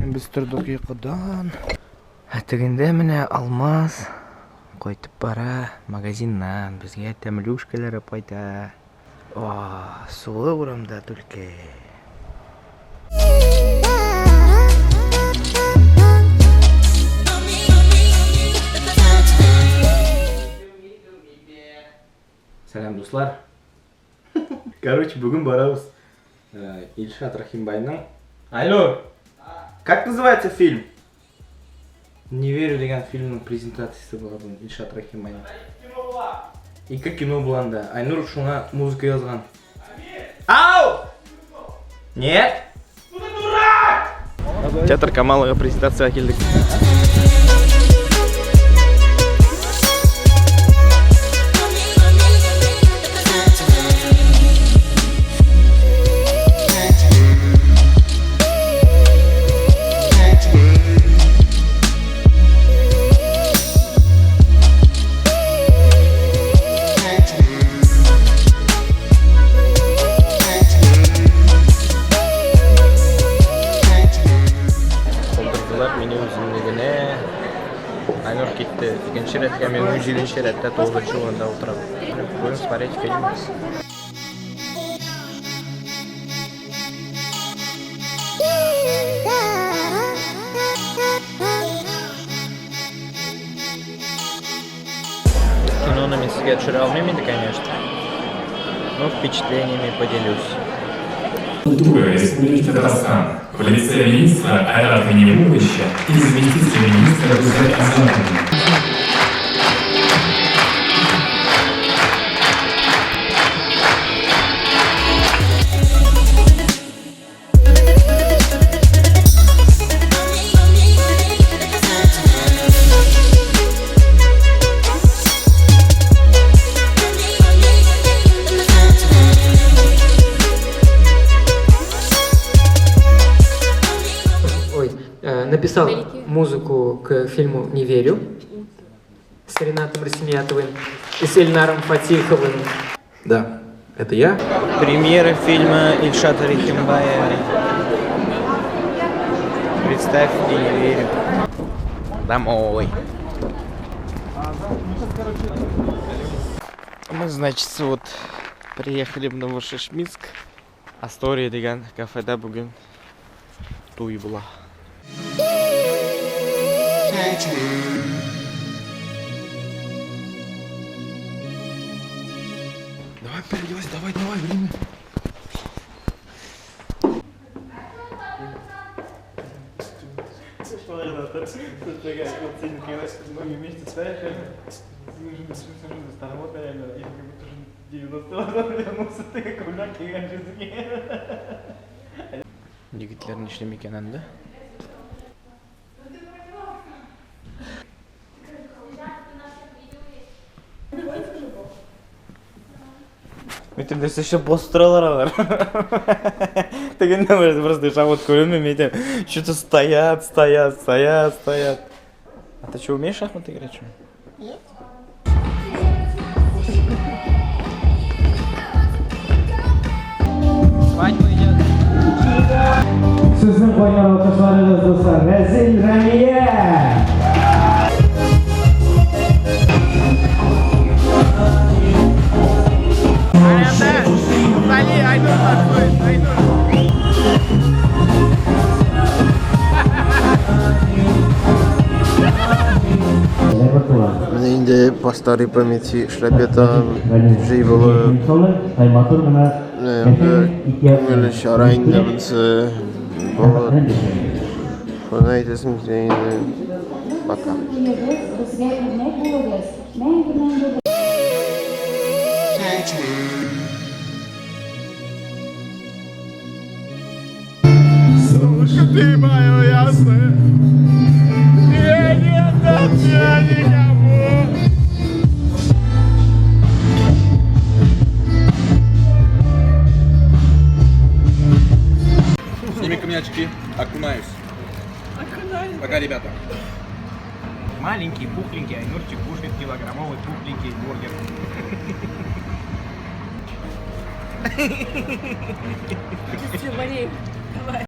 Без тордык йокыдан. Ә тегендә менә Алмаз кайтып бара магазиннан. Безгә тәмлүшкәләр алып кайта. О, сулы урамда түлке. Сәлам, дуслар. Короче, бүген барабыз Илшат Рахимбайның. Алло! Как называется фильм? Не верю дигән фильмның презентациясе була бүген Илшат Рахимбайның. Ике кино була анда. Айнур шуңа музыка язган. Ау! Нет? Театр Камалова презентацияга килдек. Калдырдылар мине үземне генә. Айнур китте. Икенче рәткә мин 17 рәттә 9 урында утырам. Будем смотреть фильм. Киноны мин сезгә төшерә алмыйм инде, конечно. Но впечатлениями поделюсь. Культуры Республики Татарстан в лице министра Айрата Миннемулловича и заместителя министра Гүзәл Азатовны. Ой, написал музыку к фильму «Не верю» с Ренатом Росимьятовым и с Эльнаром Фатиховым. Да, это я. Премьера фильма Ильшата Рахимбая. Представь, и не верю. Домой. Мы, значит, вот приехали в Новошешминск. Астория дигән кафеда бүген туй була. Давай, переодевайся, давай, давай, время. Егетләр нишли микән анда? Әйтәм, нәрсә эшләп басып торалар алар. Тегендә просто шахмат күренми, мин әйтәм, что-то стоят, стоят, стоят, стоят. А ты что, умеешь шахматы играть, что? Нет. Свадьба идет. Сезнең кайнар алкышларыгыз, дуслар, Рәзил Рәмия! Менә инде по старой памяти эшләп ятам, җәй булып. Менә күңелле чара инде монысы. Вот. Шуны әйтәсем килә инде. Пока. Солнышко ты мое ясное, я не отдам тебя никому. Сними-ка мне очки, окунаюсь. Окунаюсь. Пока, ребята. Маленький, пухленький Айнурчик кушает килограммовый пухленький бургер. Все, болею. Давай.